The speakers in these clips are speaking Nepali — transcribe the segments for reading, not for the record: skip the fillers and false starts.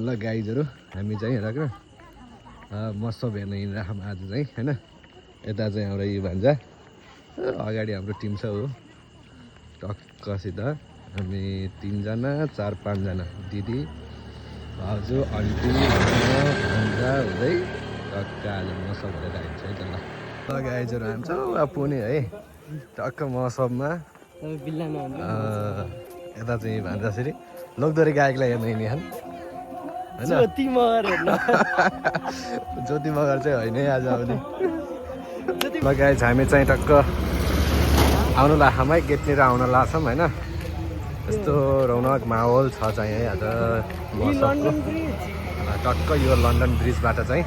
ल गाइजहरू हामी चाहिँ हेर महोत्सव हेर्न हिँडिरहेको आज चाहिँ होइन। यता चाहिँ हाम्रो यो भान्जा अगाडि हाम्रो टिम छ हो टक्कसित हामी 3 जना 4-5 जना दिदी भाउजू आन्टी भान्जा हुँदै टक्क आज महोत्सव हेरेर आइन्छ है त। ल गाइजहरू हामी चाहिँ पुणे है टक्क महोत्सवमा यता चाहिँ भान्जासरी लोकदोरी गायकलाई हेर्न हिँडिहान होइन। ज्योति मगर चाहिँ होइन है आज आउने। ल गाइज हामी चाहिँ टक्क आउनु लाखमै गेटनिर आउन लाग्छौँ होइन। यस्तो रौनक माहौल छ चाहिँ है आज महोत्सवको। टक्क यो लन्डन ब्रिजबाट चाहिँ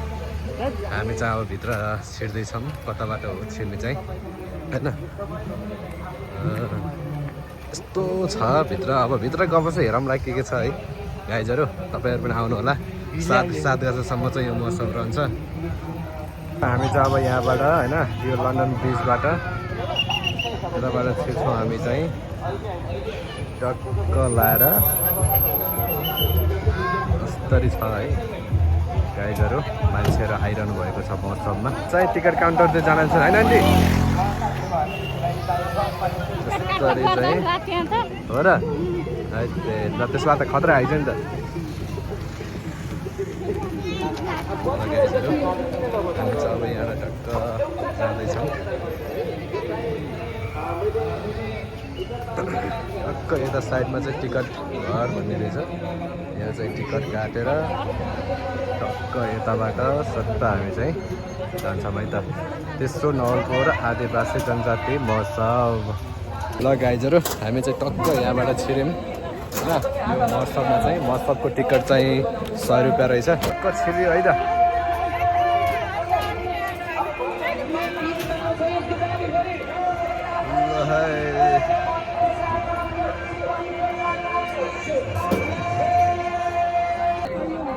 हामी चाहिँ अब भित्र छिर्दैछौँ। कताबाट हो छिर्ने चाहिँ होइन। यस्तो छ भित्र। अब भित्र गएपछि हेरौँला के छ है गाइजहरू। तपाईँहरू पनि आउनु होला। 7 गतेसम्म चाहिँ यो महोत्सव रहन्छ। हामी चाहिँ अब यहाँबाट होइन यो लन्डन ब्रिजबाट यताबाट छिर्छौँ हामी चाहिँ टक्क लाएर यस्तरी छ है गाइजहरू। मान्छेहरू आइरहनु भएको छ महोत्सवमा चाहिँ। टिकट काउन्टर चाहिँ जान्छ होइन आन्टी यस्तरी चाहिँ हो र। ल त्यसमा त खतरा आइज नि त। गाइजहरू हामी चाहिँ अब यहाँ टक्क जाँदैछौँ। टक्क यता साइडमा चाहिँ टिकट घर भन्ने रहेछ। यहाँ चाहिँ टिकट काटेर टक्क यताबाट सट्टा हामी चाहिँ जान्छौँ है त। तेस्रो नवलपुर आदिवासी जनजाति महोत्सव। ल गाइजहरू हामी चाहिँ टक्क यहाँबाट छिर्यौँ होइन। यो महोत्सवमा चाहिँ महोत्सवको टिकट चाहिँ 100 रुपियाँ रहेछ। टक्क छिर्यो है त।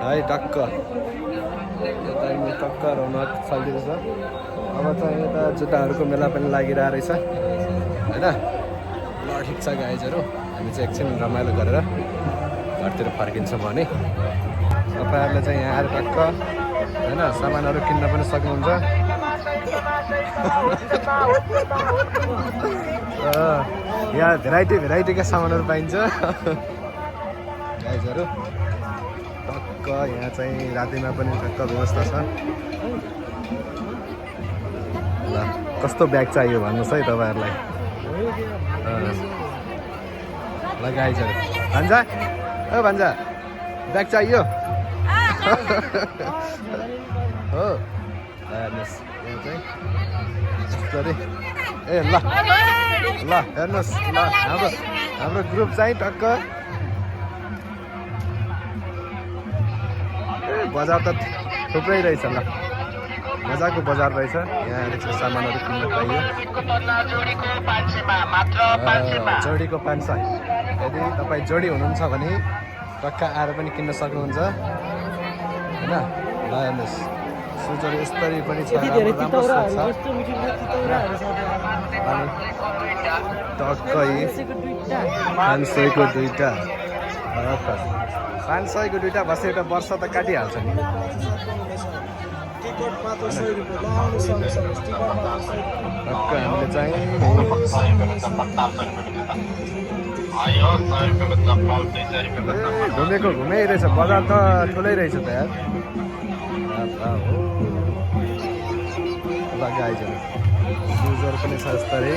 है टक्क यता टक्क रौनक चलिरहेछ। अब चाहिँ यता जुत्ताहरूको मेला पनि लागिरहेको रहेछ होइन। ल ठिक छ गाइजहरू हामी चाहिँ एकछिन रमाइलो गरेर घरतिर फर्किन्छौँ भने। तपाईँहरूले चाहिँ यहाँ आएर टक्क होइन सामानहरू किन्न पनि सक्नुहुन्छ। यहाँ भेराइटीका सामानहरू पाइन्छ गाइजहरू। टक्क यहाँ चाहिँ रातिमा पनि टक्क व्यवस्था छ। ल कस्तो ब्याग चाहियो भन्नुहोस् है तपाईँहरूलाई। ल गाइजहरू भान्जा ओ भान्जा ब्याग चाहियो हो। हेर्नुहोस् यहाँ चाहिँ यस्तरी ए ल हेर्नुहोस् ल हाम्रो ग्रुप चाहिँ टक्क बजार त थुप्रै रहेछ। ल मजाको बजार रहेछ। यहाँ चाहिँ सामानहरू किन्न पाइयो। जोडीको 500। यदि तपाईँ जोडी हुनुहुन्छ भने टक्क आएर पनि किन्न सक्नुहुन्छ होइन। ल हेर्नुहोस् सुजहरू यस्तरी पनि छ। टक्क 500को 2टा 500को 2टा बस एउटा वर्ष त काटिहाल्छ नि। टक्क हामीले चाहिँ घुमेको घुमै रहेछ। बजार त ठुलै रहेछ त यार। ल गाइजहरू सुजहरू पनि छ यस्तरी।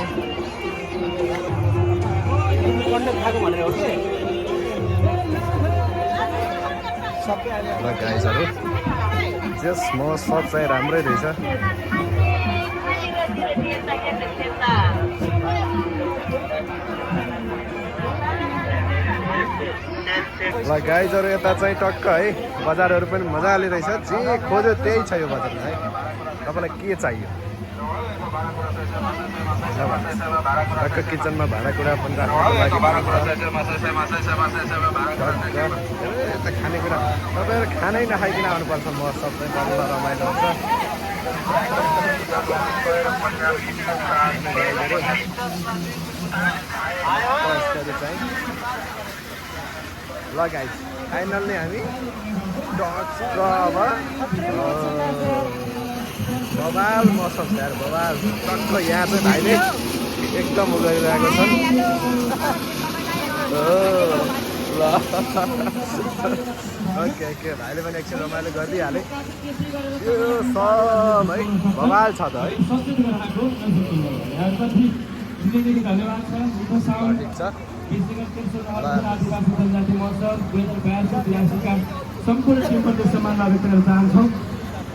ल गाइजहरू जस महोत्सव चाहिँ राम्रै रहेछ। ल गाइजहरू यता चाहिँ टक्क है बजारहरू पनि मजाले रहेछ। जे खोज्यो त्यही छ यो बजारमा है। तपाईँलाई के चाहियो टक्क किचनमा भाँडाकुँडा पनि राख्नुको लागि यता खानेकुरा तपाईँहरू खानै नखाइकन आउनुपर्छ। महोत्सव चाहिँ बल्ल रमाइलो हुन्छ। ल गाइज फाइनल्ली हामी बबाल मौसम छ यार बबाल टक्क यहाँ चाहिँ भाइले एकदम उगाइरहेको छ ल ओके ओके भाइले पनि एकछिन रमाइलो गरिदिइहाले यो सब है बबाल छ त है ठिक छ सम्पूर्ण टिमप्रति सम्मान व्यक्त गर्न चाहन्छौँ।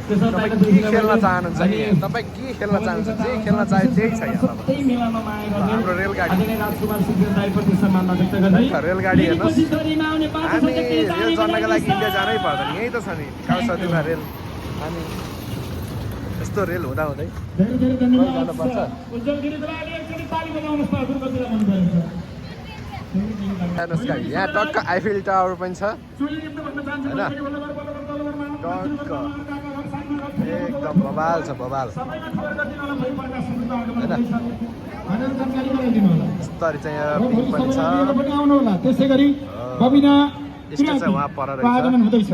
तपाईँ के खेल्न चाहनुहुन्छ कि तपाईँ के खेल्न चाहनुहुन्छ जे खेल्न चाहे त्यही छ सबै मेलामा माया गर्ने हाम्रो रेलगाडी आदरणीय राजकुमार सिंह दाइप्रति सम्मान व्यक्त गर्ने रेलगाडी हेर्नुहोस् हामी रेल चढ्नका लागि इन्डिया जानै पर्दैन यही त छ नि कालसटीमा रेल हामी यस्तो रेल हुँदाहुँदै धेरै धेरै धन्यवाद जानुपर्छ उज्जवल गिरीलाई एकचोटि ताली बजाउनुहोस् त हजुरको मन परेछ। हेर्नुहोस् यहाँ टक्क आइफिल टावर पनि छ होइन टक्क एकदम बबाल छ बबाल होइन यस्तरी चाहिँ यहाँ पिङ पनि छ त्यसै गरी बबिना स्टेज चाहिँ वहाँ पर आगमन हुँदैछ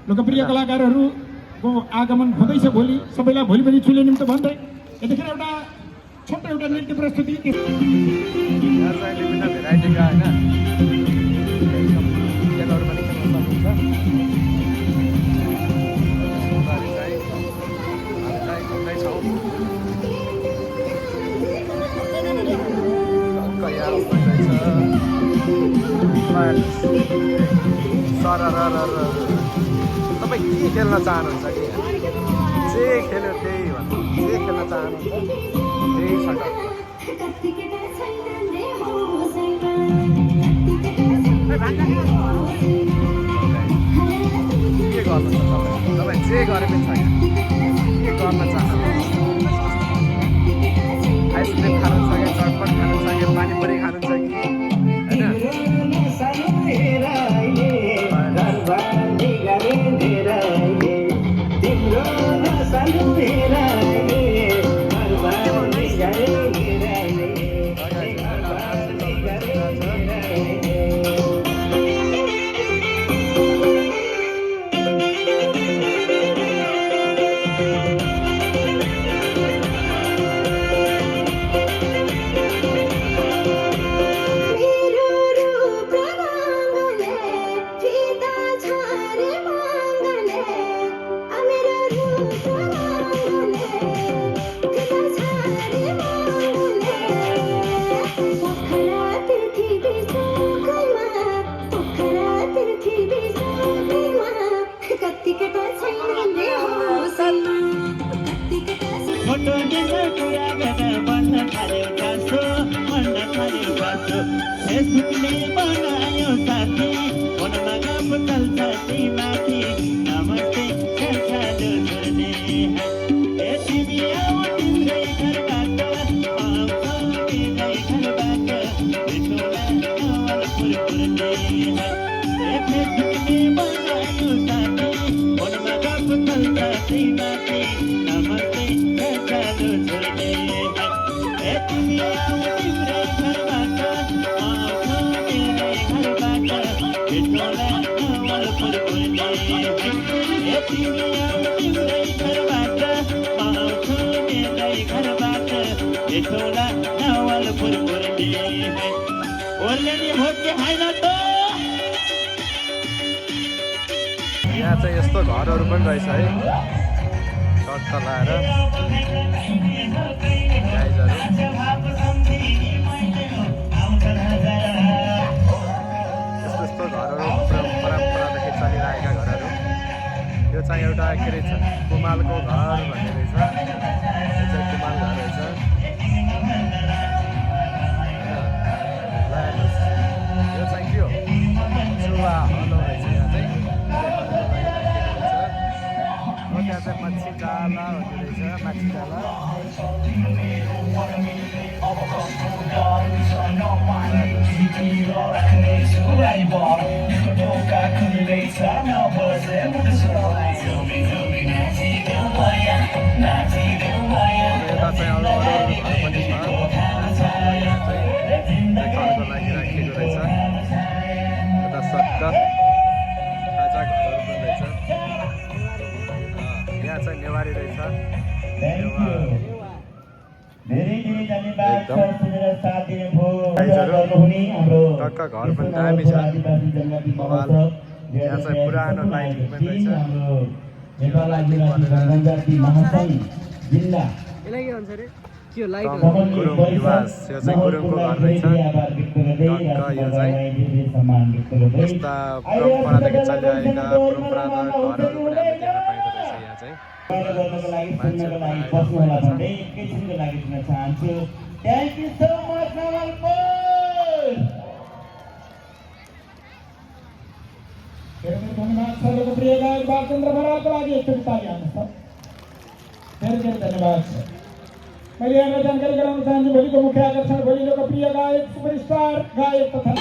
लोकप्रिय कलाकारहरूको आगमन हुँदैछ भोलि सबैलाई भोलि पनि चुले निम्ति भन्दै यतिखेर एउटा छोटो एउटा नृत्य प्रस्तुति यहाँ चाहिँ विभिन्न भेराइटीका होइन खेलहरू पनि खेल्न सक्नुहुन्छ तपाईँ के खेल्न चाहनुहुन्छ कि जे खेल्यो त्यही भन्नु जे खेल्न चाहनुहुन्छ त्यही छ के गर्नु छ तपाईँ जे गरे पनि छैन के गर्न चाहनुहुन्छ आइसक्रिम खानु छ कि चटपट खानु छ कि पानीपुरी खानु छ कि यहाँ चाहिँ यस्तो घरहरू पनि रहेछ है टक्क लाएर गाइजहरू यस्तो घरहरू परम्परादेखि चलिरहेका घरहरू यो चाहिँ एउटा के रहेछ कुमालको घर भन्ने रहेछ यो चाहिँ कुमाल घर रहेछ यो चाहिँ के हो चुवा हलो रहेछ यहाँ चाहिँ त्यहाँ चाहिँ माछी डाला भन्ने रहेछ माछी डाला यता चाहिँ अरू घर पनि छ देखाउनको लागि राखिएको रहेछ यता सट्टा खाजा घरहरू पनि रहेछ एकदम टक्क घर पनि दामी छ। यहाँ चाहिँ पुरानो लाइटिङ पनि रहेछ। यसलाई के भन्छ अरे के हो लाइट कमल गुरुङ निवास, यो चाहिँ गुरुङको घर रहेछ। टक्क यो चाहिँ यस्ता परम्परादेखि चलिआएका परम्परागत घरहरू पनि हामीले देख्न पाइँदो रहेछ। यहाँ चाहिँ मान्छेहरू पनि आइरहनु भएको छ। Thank you so much, Navalpur! धन्यवाद सर लोकप्रिय गायक बालचन्द्र बरालको लागि एकचोटि ताली हाल्नुहोस् त। धेरै धेरै धन्यवाद सर। मैले यहाँलाई जानकारी गराउन चाहन्छु भोलिको मुख्य आकर्षण भोलि लोकप्रिय गायक सुपरस्टार गायक तथा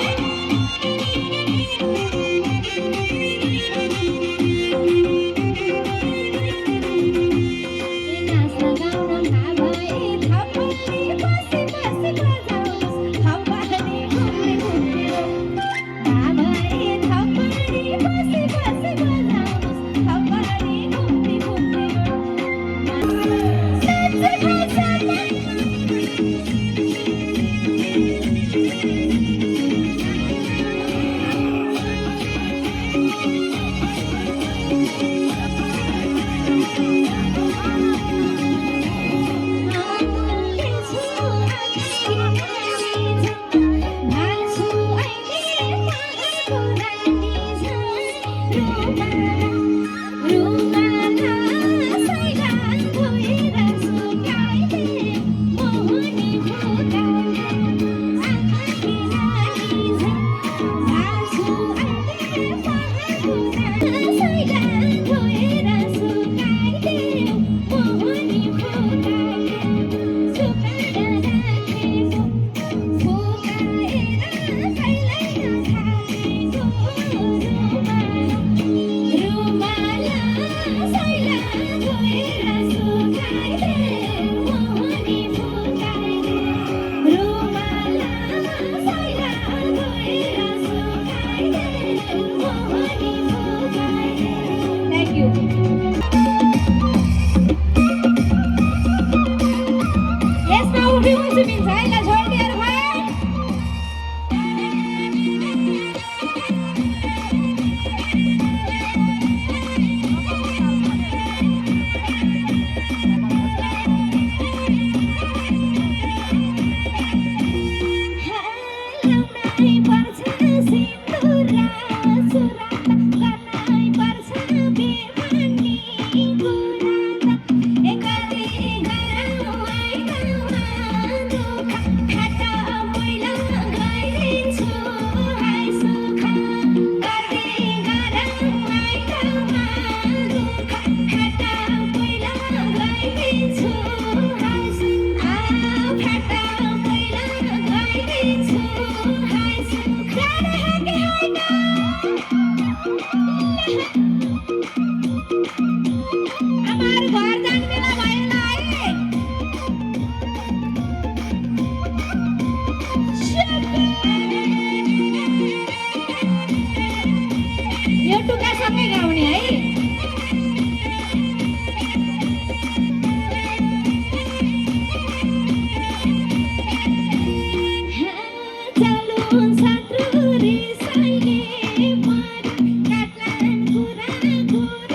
Satru ri saile mar katlan kura kura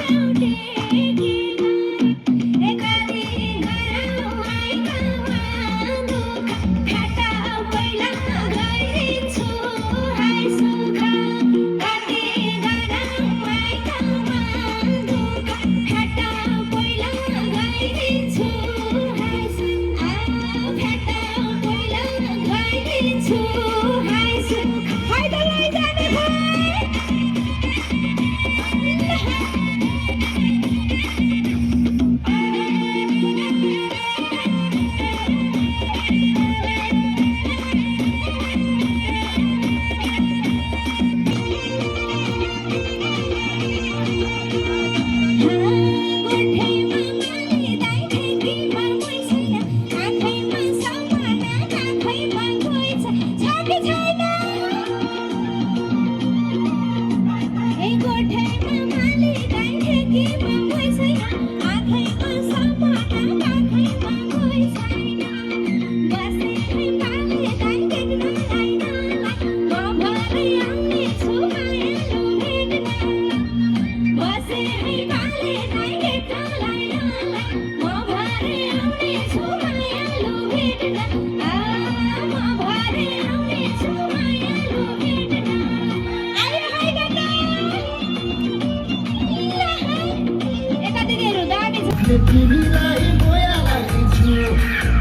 तिमीलाई बोया लागिन्छु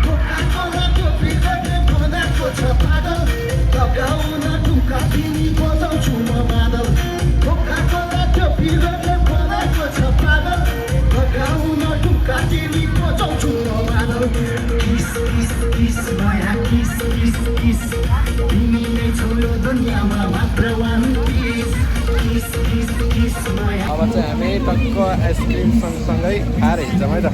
कोका-कोला टोपी गर्ने बनाएको छ पागल लगाउन ढुङ्गा तिमी बजाउँछु म मादल कोका-कोला टोपी गर्ने बनाएको छ पागल लगाउन ढुङ्गा तिमी बजाउँछु म मादल किस किस किस माया किस किस किस तिमी नै छौ यो दुनियाँमा मात्र one piece kiss kiss kiss माया अब चाहिँ हामी टक्क आइसक्रिम सँगसँगै खाएर हिँड्छौँ है त